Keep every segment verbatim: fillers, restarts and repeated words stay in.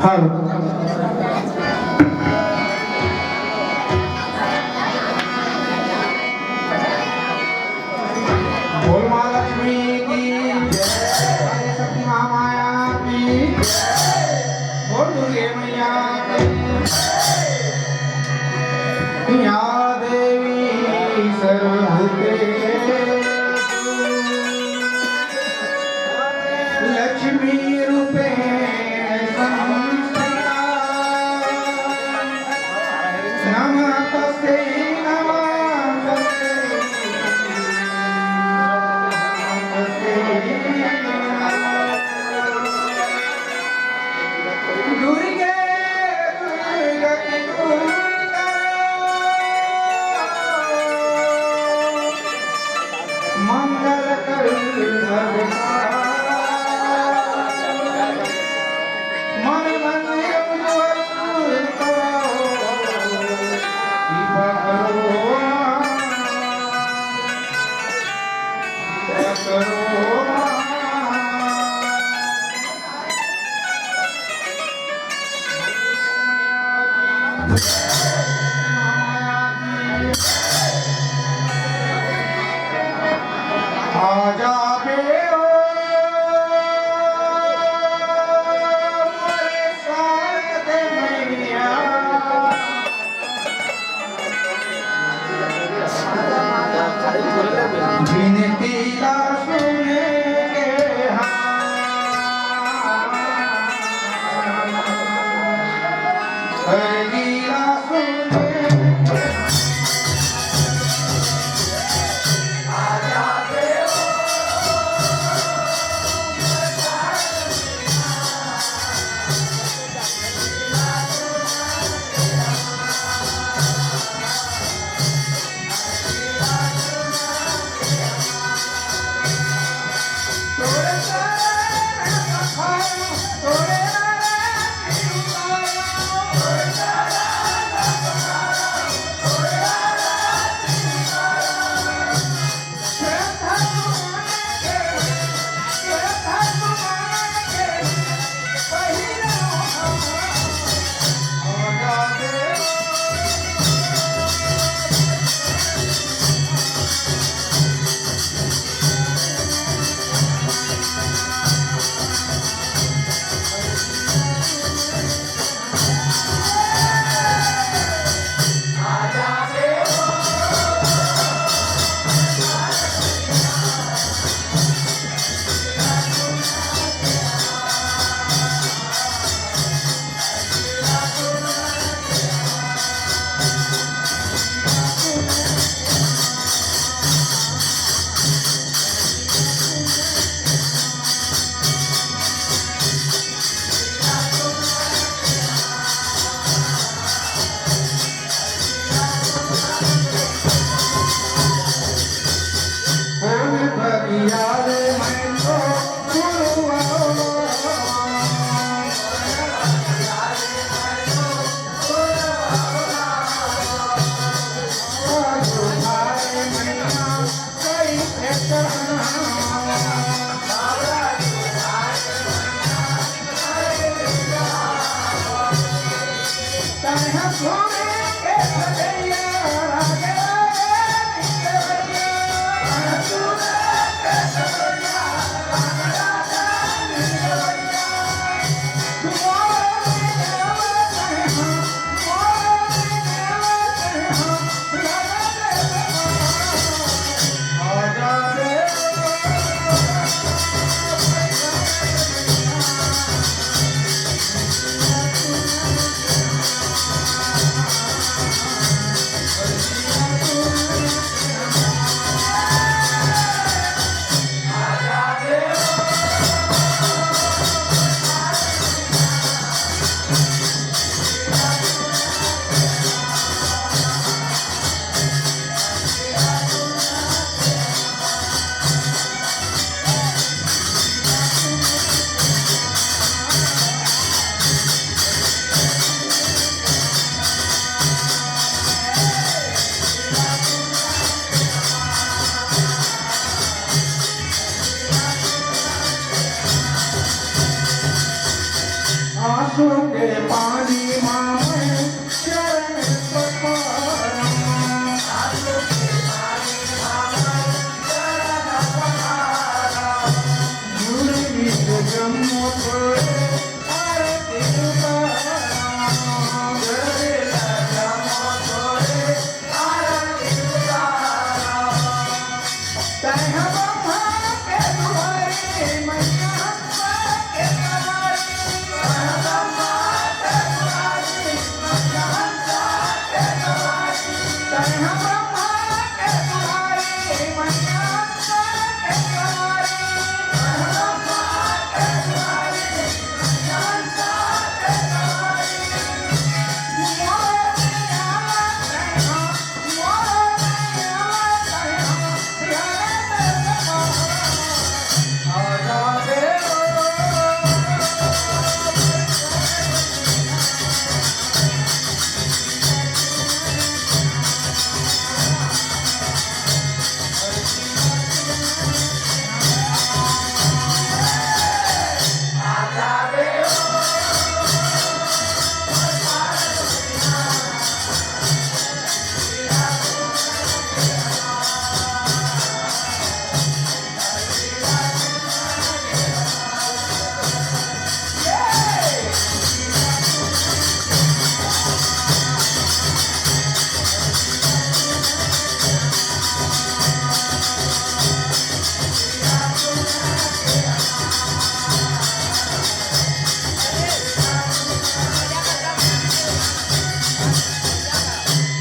Hello. बोल माँ लक्ष्मी की जय, आदि शक्ति महामाया की जय, बोल दुर्गे मैया की जय। या देवी सर्वभूतेषु लक्ष्मी रूपेण संस्थिता। नमस्तस्यै, नमस्तस्यै, नमस्तस्यै। दुर्गे दुर्गति दूर करो, मंगल करो सब मन मंदिर उज्जवल करो, कृपा करो, कृपा करो। आजा बे ओ मोरे शारदे मैया, बिनती ला सुन के हम, अरजी ला सुन के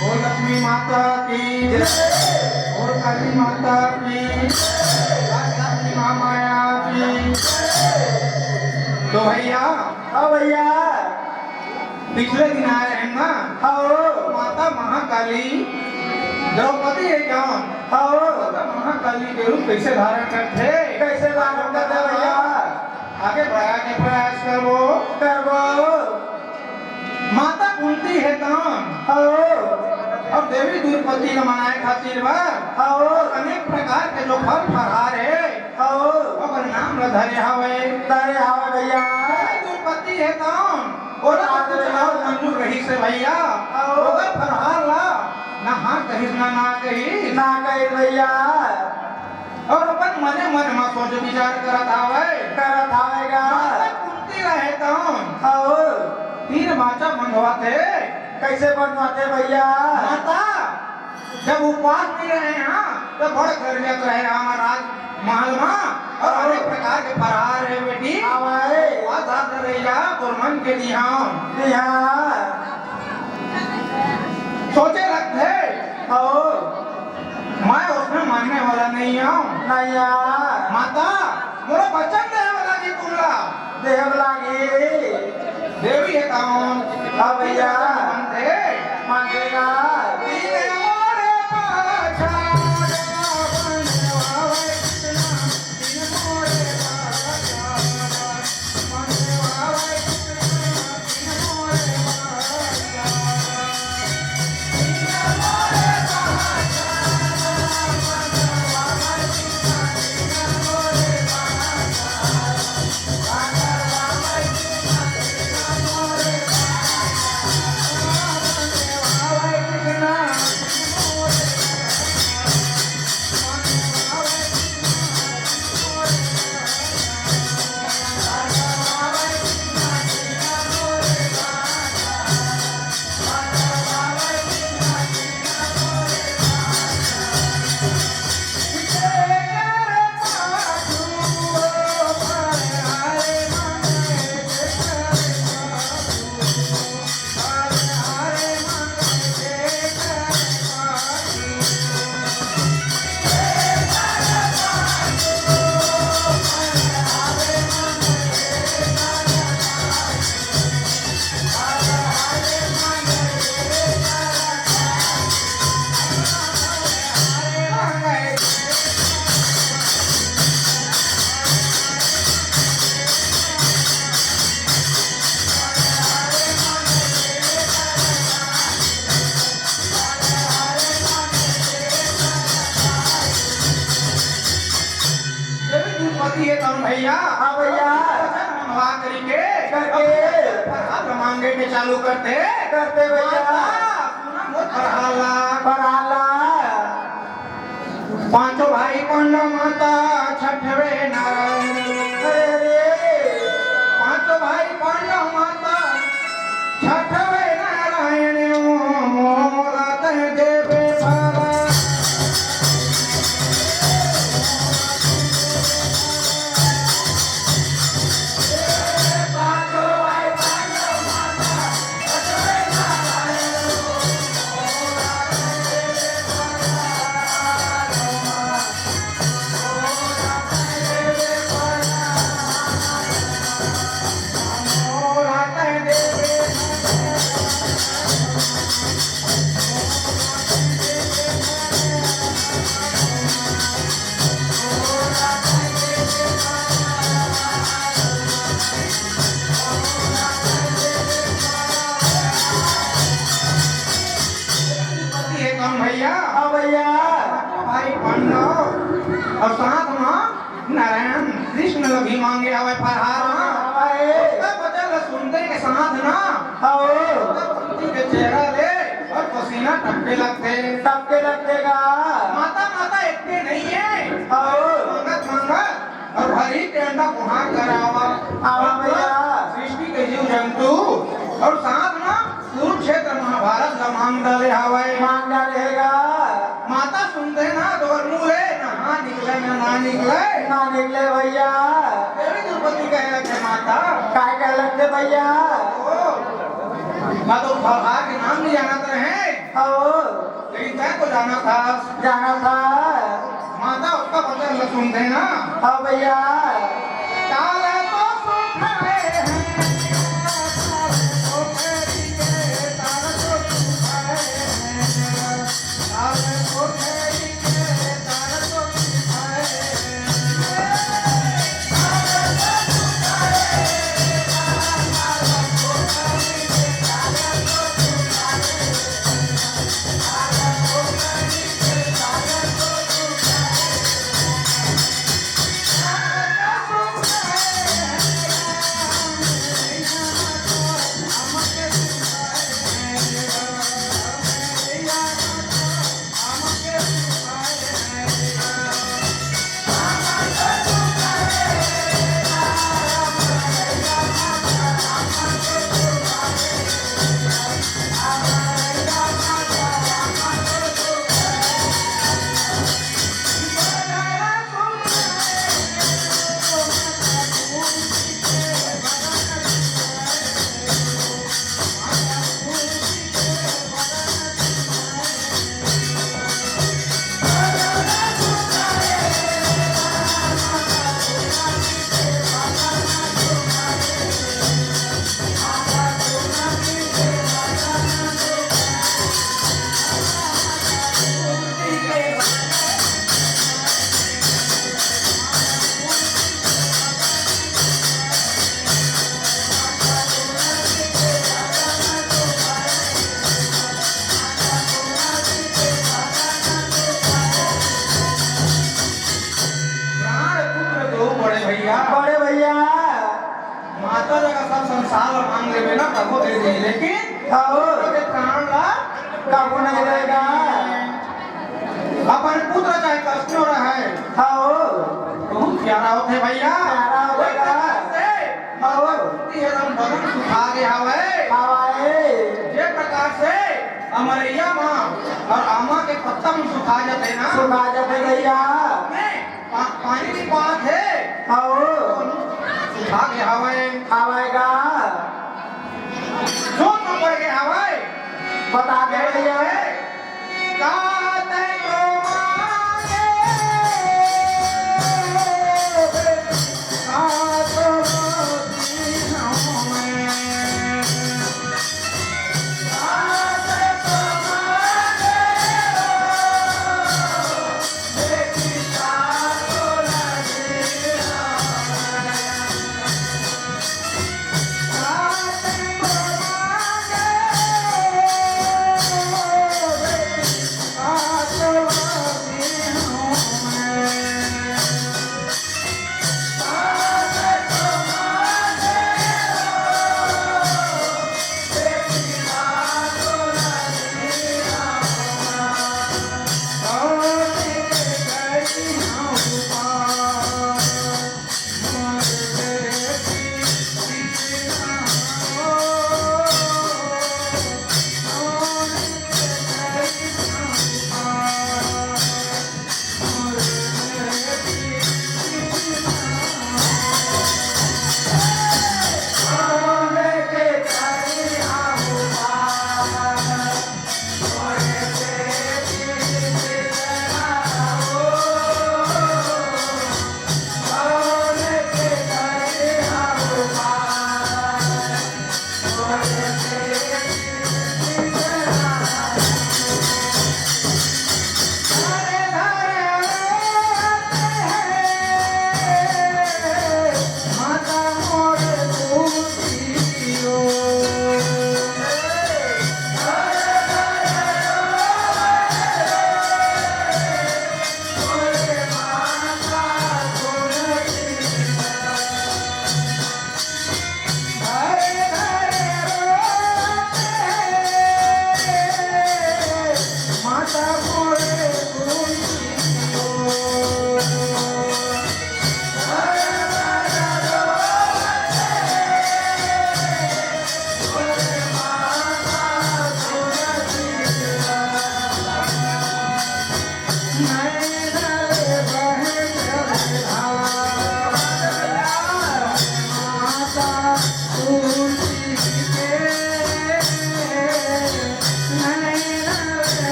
बोल लक्ष्मी माता की जय। बोल काली माता की जय। काली महामाया की जय। तो भैया, हाँ भैया। पिछले दिन आए हैं ना? हाँ। माता महाकाली द्रौपदी है कौन? हाँ। माता महाकाली के रूप कैसे धारण करथे? कैसे धारण करथे भैया? आगे बढ़ा के प्रयास करबो। करबो। माता कुंती हे तौन। हाँ। अउ देवी द्रौपदी ला मनाए खातिर बर। हाँ। अनेक प्रकार के जो फल फलहार हे, हाँ। ओकर नाम ला धरे हवे। धरे हवे भैया। देवी द्रौपदी हे तौन। ओला तो कुछ अउ मंजूर रहिस हे भैया। हाँ। ओकर फलहार ला ना हाँ कहिस ना ना कहिस। ना कहिस भैया। अउ अपन मने मन म सोच विचार करत हावय। करत हावय गा। माता कुंती रहे तौन। अउ तीन बाचा बंधवाथे। कैसे बंधवाथे भैया? माता, जब उपवास नइ रहे हा, त बड़ गरजत रहे हा राजमहल म, अउ अनेक प्रकार के फलहार हे बेटी। हावय। उपवास रहे जा, तोर मन के दिहा। दिहा। सोचे लगथे। अउ मैं ओसने मानने वाला नइ हंव। नइ हंव। माता, मोला वचन दे वाला कि तुमला। देव लागी। देवी हे कौन? हाँ भैया। मानथे। मानथे का? देवी द्रौपदी हे तौन भैया। हाँ भैया। वचन मनवा करिके करके। फलहार मांगे के चालू करथे। करथे भैया। माता, सुना मोर फलहार ला। फलहार ला। पांचों भाई पांडव माता छठवे नारायण। अरे रे। अउ साथ म नारायण कृष्ण ल भी मांगे हवय फरहार म। हवय। ओकर बचन ल सुनते के साथ ना, हव। ओकर कुंती के चेहरा ले अउ पसीना टपके लगथे। टपके लगथे गा। माता, माता, एकटे नइ हे। हव। मांगत, मांगत अउ भरी टेंडा कुहार करावा। आवा भैया। सृष्टि के जीव जंतु अउ साथ म कुरुक्षेत्र महाभारत ला मांग डाले हवय। मांग डाले हे गा। माता सुनते ना तो ओकर मुंह ले ना हाँ निकले ना ना निकले। ना निकले भैया। देवी द्रौपदी कहे लगे, माता। काय कहे लगे भैया? ओ, मैं तो फरहार के नाम नइ जानत रहें। हव। लेकिन तैं तो जानथस। जानथस। माता ओकर बचन ल सुनते ना। हव भैया। काल तो सुख है, काल तो सुख है। प्राण पुत्र दो बड़े भैया। बड़े भैया। माता जगह सब संसार ला मांग लेबे ना, तभो दे दे, लेकिन हाँ। पुत्र के प्राण ला कभू नहीं देगा। अपन पुत्र चाहे कइसनो रहे, हाँ। बहुत प्यारा होथे भैया। प्यारा होथे। ओहि प्रकार से हाँ। कुंती हे एकदम बदन सुखा गे हवय। हवय। जे प्रकार से अमरैया म अउ आमा के पत्ता म सुखा जाथे ना। सुखा जाथे भैया। मैं पा-, पानी नइ पात हे। हव। सुखा गे हवय। हवय गा। जोत म पड़ गे हवय। बता दे भैया। का तैं तो मांगे, का तो दीन हवय।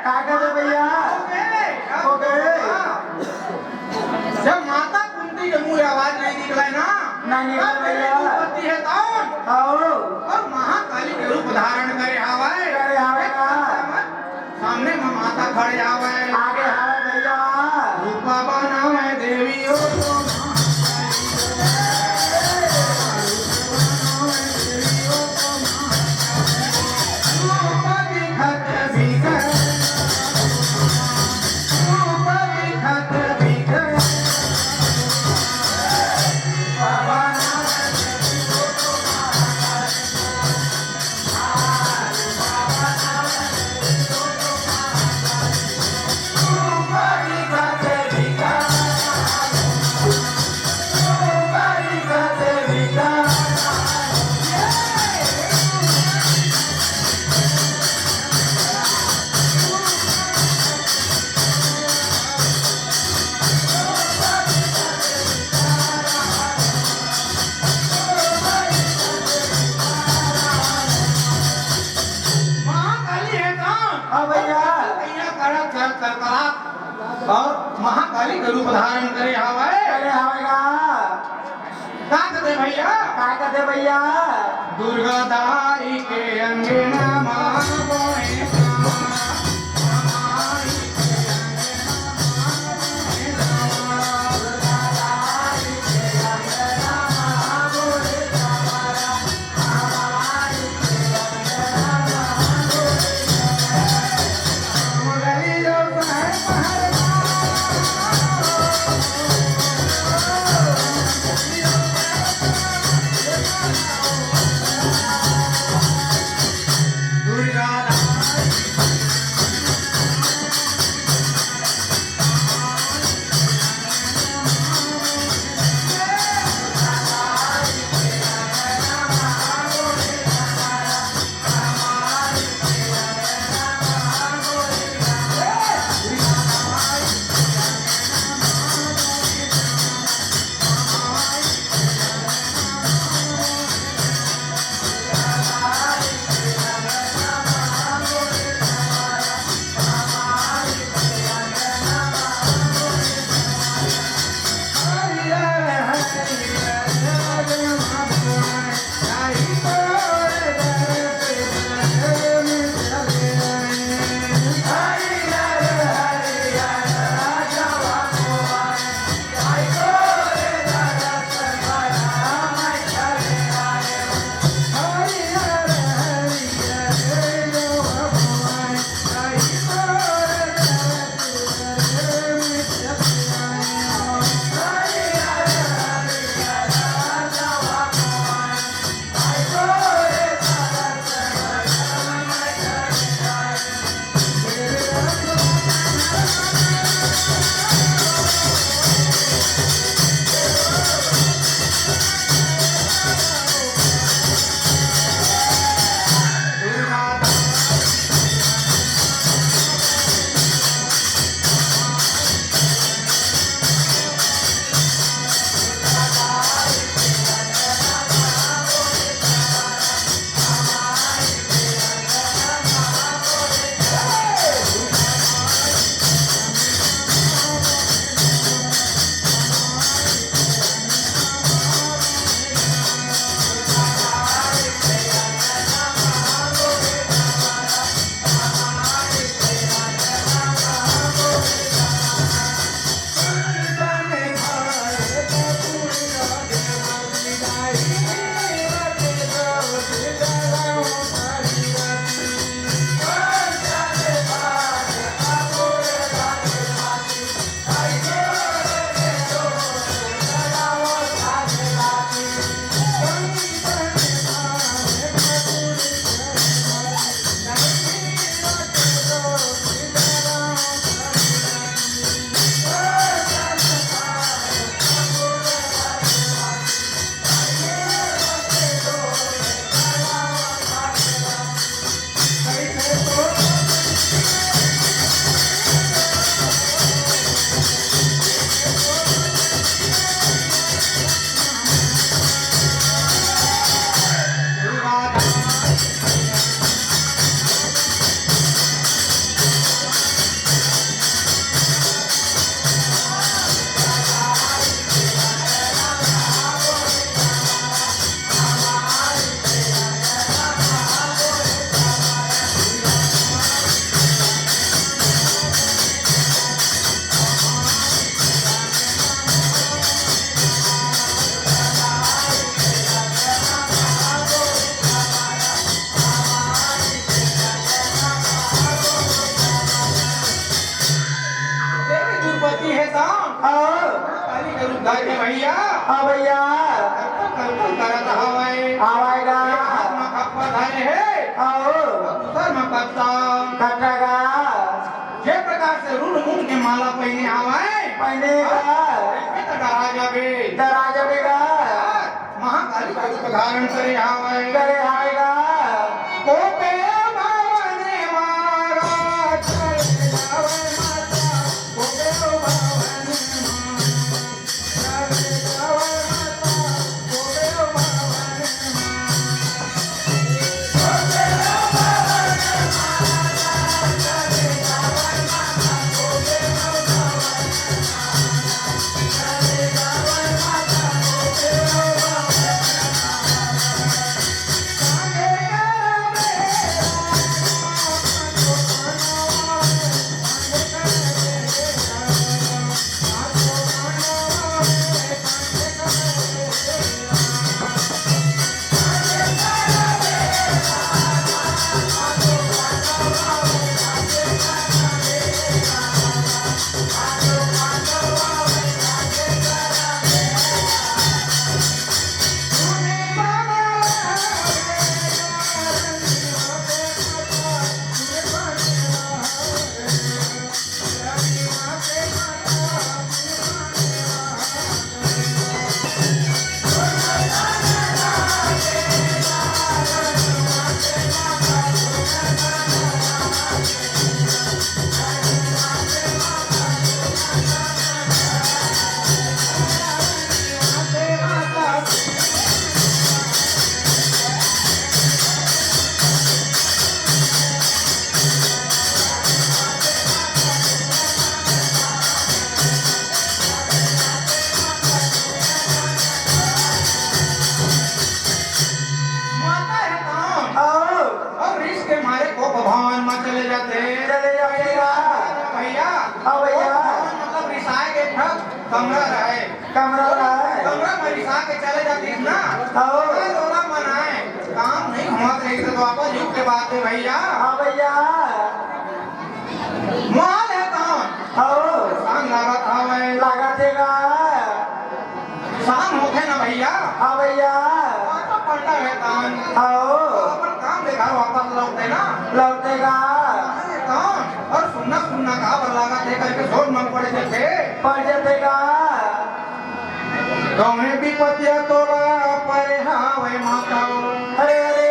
का कहते भैया? हो गए। जब माता कुंती के मुंह ले आवाज नहीं निकले ना, नहीं निकले तब भैया। तेरी उत्पत्ति है कौन? आओ। और महाकाली के रूप धारण करे हावय। करे हावय का? सामने में माता खड़े हावय। आगे हावय भैया। रूपा बनावे देवी ओ। महाकाली है कौन? हाँ भैया। भैया कड़ा कर, कर, कड़ा। और महाकाली के रूप धारण करे हावय। करे हावय का? का कहते भैया? का कहते भैया? दुर्गा दाई के अंगना मा बोए अउ काली के रूप धर के भैया। हाँ भैया। कलकल कलकल करत हवय। आवाय गा। एक हाथ म खप्पर धरे हे। अउ दूसर म कट्टा। कट्टा गा। जे प्रकार से रूढ़ मूंग के माला पहिने हवय। पहिने गा। तइसे त डरा जाबे। डरा जाबे गा। महाकाली का रूप धारण करे हवय। करे हवय गा। कोपे भवन महाराज चले जावय माता, कोपे भवन महाराज चले जावय माता, कोपे भवन महाराज। माता हे कौन? अउ? अउ रिस के मारे कोप भवन म चले जाथे। चले जाथे। भैया। हाँ भैया। कोप भवन मतलब रिसाए के ठक कमरा रहय। कमरा रहय। कमरा म रिसा के चले जातिस ना। अउ? ओला मनाए। काम नहीं होत रहिस त द्वापर युग के बात हे भैया। हाँ भैया। माल हे कौन? अउ? परेशान लागत हवय। लागत हे गा। शाम होथे ना भैया। हाँ भैया। माता पंडा हे कौन? अउ? अपन काम ले घर वापस लौटथे ना। लौटथे गा। अरे कौन? अउ सुन्ना सुन्ना काबर लागत हे करके सोच म पड़ जाथे। पड़ जाथे गा। कौने बिपतिया तोला परे हावय माता। अरे, अरे।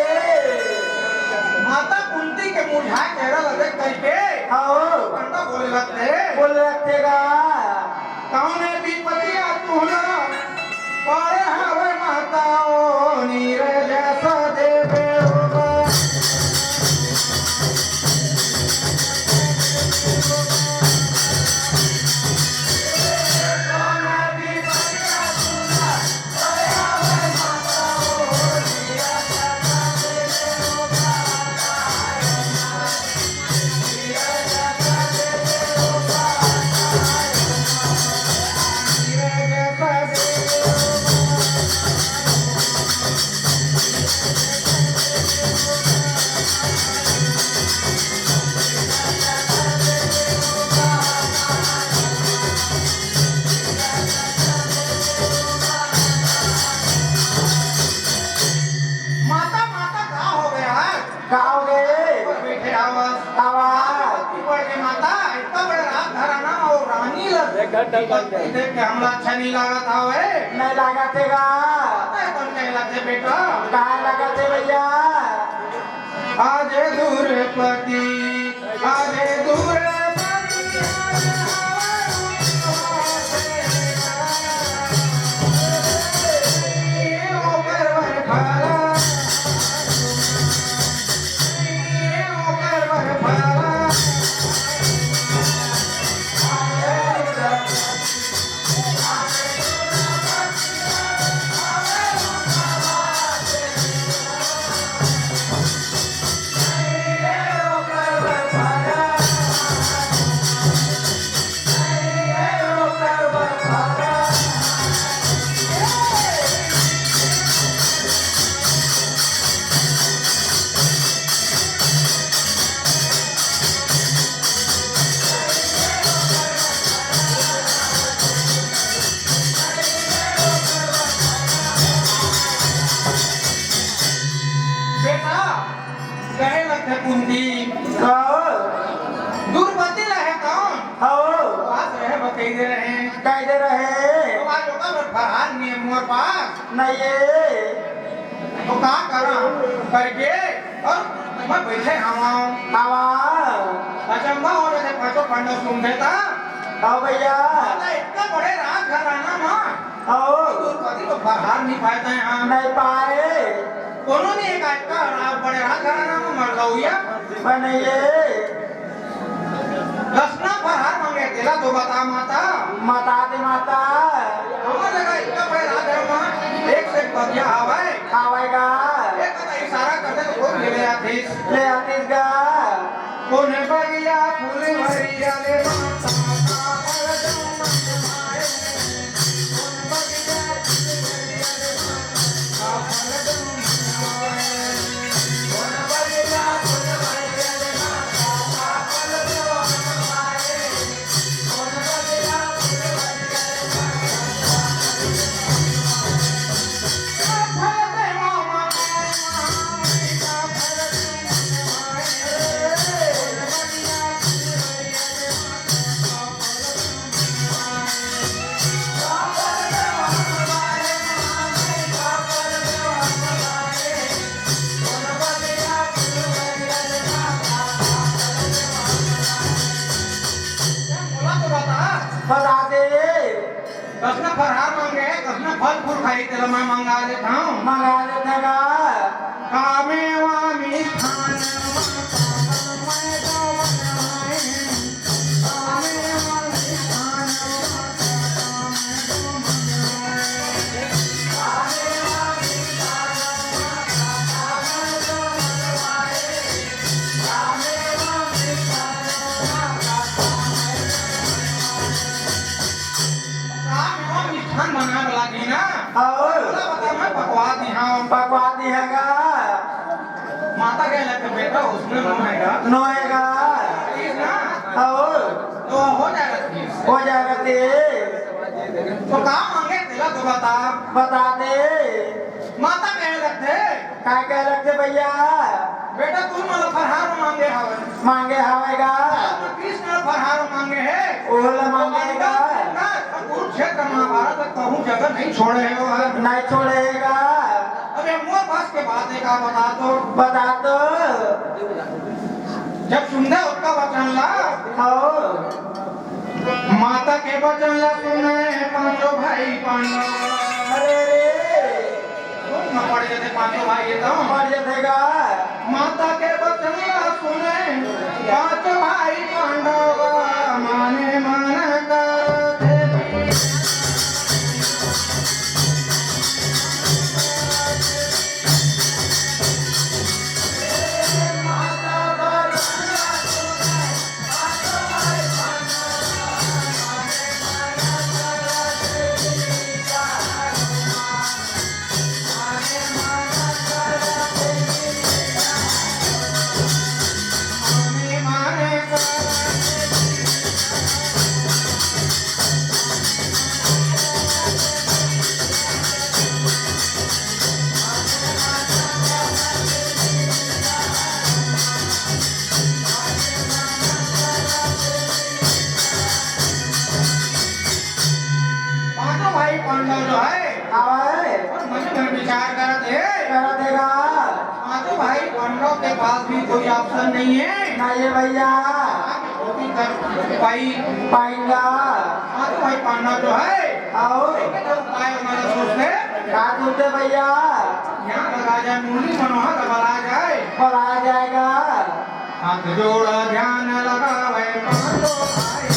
माता कुंती के मुरझाए चेहरा ला देख करके हाँ। पंडा बोले लगथे। बोले लगथे गा। कौने बिपतिया तोला परे हावय माता, ओ नीरज सा देवे होगा। माता, माता, का हो गया है? का हो गए? ऊपर बैठे आवाज। आवाज। पति पड़ गए माता, इतना बड़ा रात घराना और रानी लग एक घंटा बन गया। देख के हमला अच्छा नहीं लगा था वे। नहीं लगा थे गा। पता है कौन कहला थे बेटा? कहाँ लगा थे भैया? आज दूर पति, आज दूर पति, आज हवा तो का बर फरहार नइ हे मोर पास? नइ हे। तो का करंव करके अउ मैं बइठे हवंव। हवंव। अचंभा हो जाथे पांचों पांडव सुनथे त। हव भइया। अरे इतना बड़े राजघराना म। हव। दुरपति तो फरहार नइ पाय तैं हा। नइ पाय। कोनो नइ हे का इतना बड़े राजघराना म मरलउइया? मैं नइ हे। कतना फरहार मांगे तेला तो बता माता। बता दे माता। हमर जगह इतना बड़े राजघराना म एक से एक बगिया हवय। हवय गा। एक कथा इशारा करथे त कोन ले आतिस। ले आतिस गा। कोन बगिया फूल भरिया ले माता, का फल दम मन भाए। मोला तो बता। बता दे। कतना फरहार मांगे हे, कतना फल फूल खाही, तेला मैं मंगा देथंव। मंगा देथंव गा। कामे वा मिष्ठान मिष्ठान बनाए वाला की ना? अउ? ओला बता, मैं पकवा दिहंव। पकवा दिहंव गा। माता कहे लगथे, "बेटा, उसमें नोहे गा।" नोहे गा। तीस ना? अउ? तो हो जाएगा तीस। हो जाएगा तीस। तो का मांगे, तेला तो बता। बता दे। माता कहे लगथे, का कहे लगथे भइया? बेटा, तुमन ला फरहार मांगे हवय। मांगे हवय गा। कृष्ण ला फरहार मांगे हे। ओला मांगे हे गा। कुरुक्षेत्र महाभारत तक कहूँ जगह नइ छोड़े हे वो ह। नइ छोड़े हे गा। अबे मोर बस के बात हे का, बता तो। बता तो। जब सुनथे ओतका वचन ला। हव। माता के वचन ला सुने पांचों भाई पांडव। अरे रे। सोच म पड़ जाथे पांचों भाई, ये तो। पड़ जाथे गा। माता के वचन ला सुने पांचों भाई पांडव, माने मन करथे। पांचों भाई पांडव जो हे, हवय। मन में विचार करत हे। करत हे गा। पांचों भाई पांडव के पास भी कोई option नइ हे। नइ हे भइया। आगे कोई कर पाई। पाएंगा। पांचों भाई पांडव जो हे, अउ? एक तो उपाय हमारा सोचथे। का सोचथे भइया? यहाँ राजा मुरली मनोहर बला जाए। बला जाएगा। हाथ जोड़ा ध्यान लगावे पांचों भाई।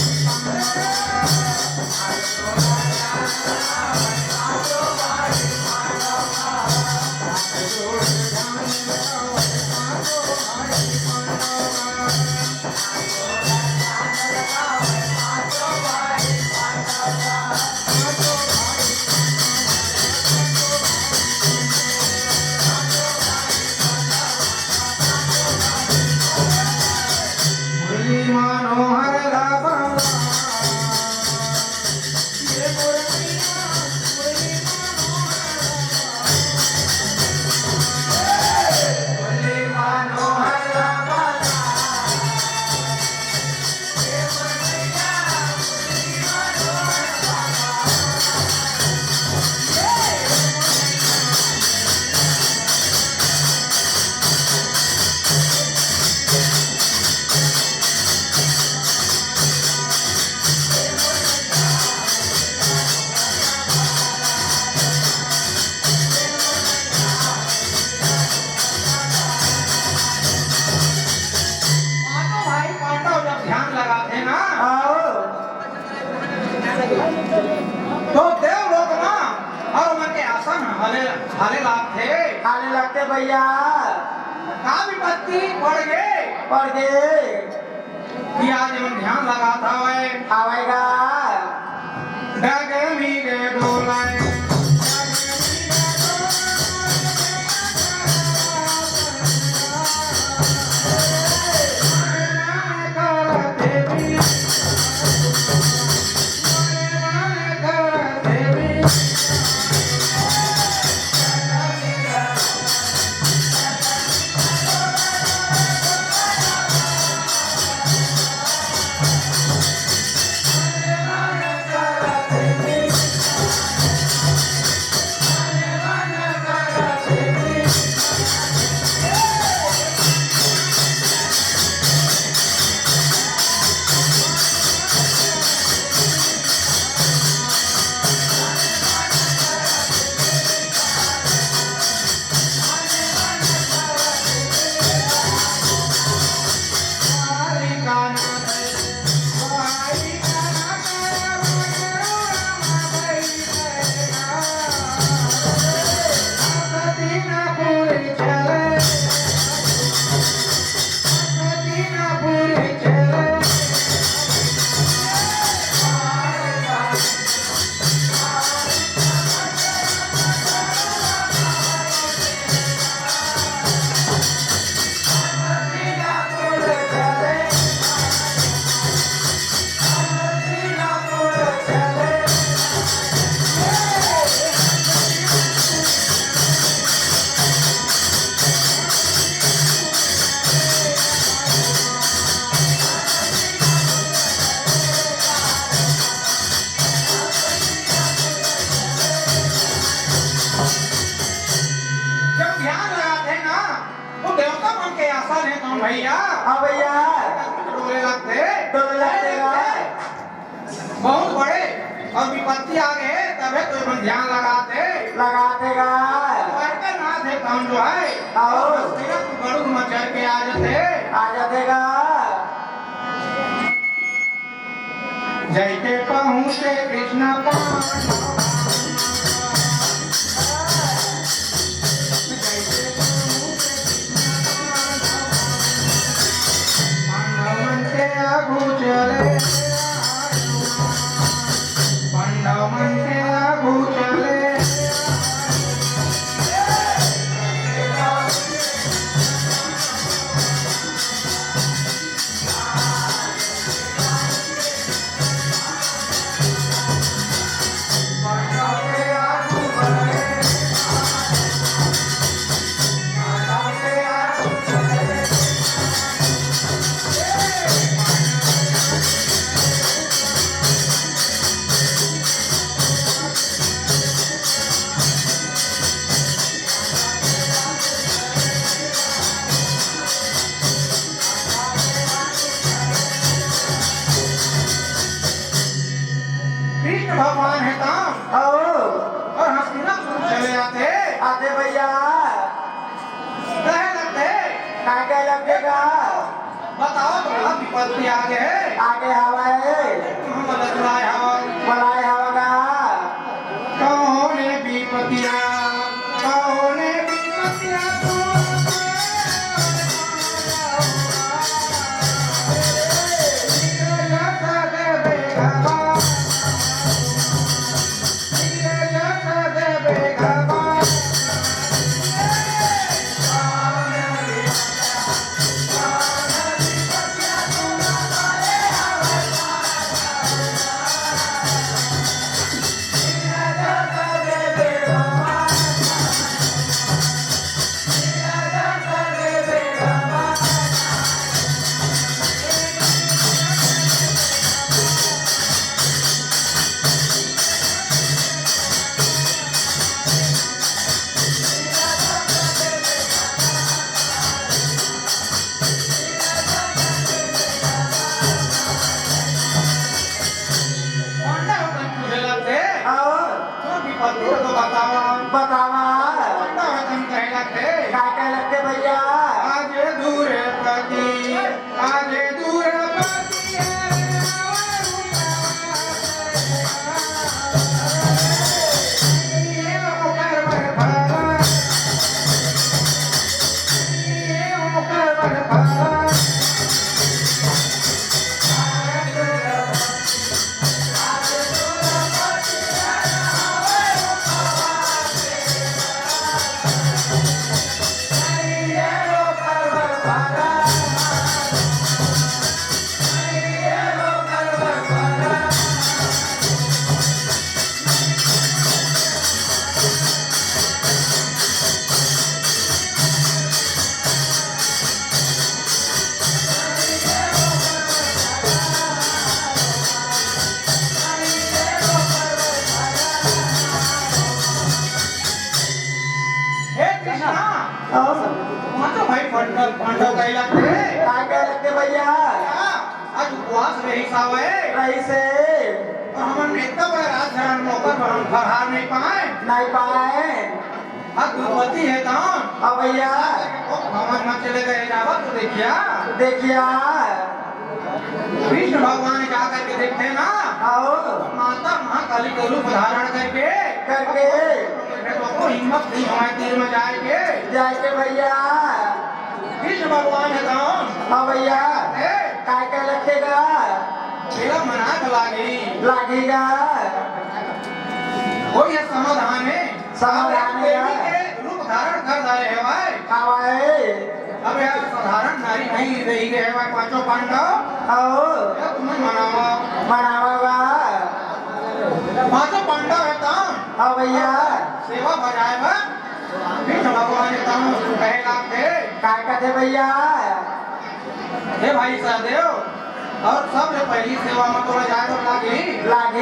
मुरली मनोहर ला बला। हाले लागथे। हाले लगथे भैया। का विपत्ति पड़ गे? पड़ गे। कि आज मन ध्यान लगात हवय। हवय गा। डगमिग डोलय। जब ध्यान लगाथे ना, वो देवता मन के आसन हे कौन भैया? हाँ भैया। डोले लगथे। डोले लगथे गा। बहुत बड़े अउ विपत्ति आ गे, तभे तो एमन ध्यान लगाथे। लगाथे गा। द्वारका नाथ हे कौन जो हे? आओ। सिर्फ गरुड़ म चढ़ के आ जाथे। आ जाथे गा। जइके पहुँचे कृष्ण पांडव। जइके पहुँचे कृष्ण पांडव। पांडव मन के आगू चले। पांडव मन के आगू चले। कृष्ण भगवान हे ता। आओ। अउ हस्तिनापुर चले आथे। आथे भैया। कहे लगथे। का कहे लगथे गा? बताओ, तो का विपत्ति आ गे हे? आ गे हवय। हमन बलाए हवय। बलाए हवय गा। कौन विपत्तिया, कौन विपत्तिया तू पंडा होतन पूछे लगथे। हाँ। तोर विपत्ति ल तो बतावा। बतावा। पंडा होतन कहे लगथे। का कहे लगथे भैया? आज दूर पति, आज दूर पति, ये ओकर बर भला। पांचों भाई पांडव, पांडव कहे लगथे। काय कहे लगथे भैया? आज उपवास रहिस हावय। रहिस हे। अउ हमन इतना बड़ा राजघराना में ओकर बर हम फरहार नहीं पाए। नहीं पाए। अब दुर्मति हे तौन। हाँ भैया। भवन में चले गए जावत तो देखिया। देखिया। कृष्ण भगवान जा करके देखथे ना। आओ। माता महाकाली के रूप धारण करके। करके। तो हिम्मत नहीं होय तीर में जाए के। जाए के भैया। कृष्ण भगवान हे तौन। हाँ भैया। ए। काय काय लगथे गा? तेला मना के लागी। लागी गा। कोई हे समाधान हे। समाधान हे। देवी के रूप धारण कर डारे हे भाई। हाँ भाई। अब यार साधारण नारी नहीं रही गए हे भाई पांचों पांडव। आओ। यार तुम्हें मनावा। मनावा गा। पांचों पांडव हे तौन। हाँ भैया। सेवा बजाए बर कृष्ण भगवान हे तौन कहे लागथे। काय कथे भैया? हे भाई सहदेव, अउ सबले पहिली सेवा म तोला जाए बर लागही। लागही।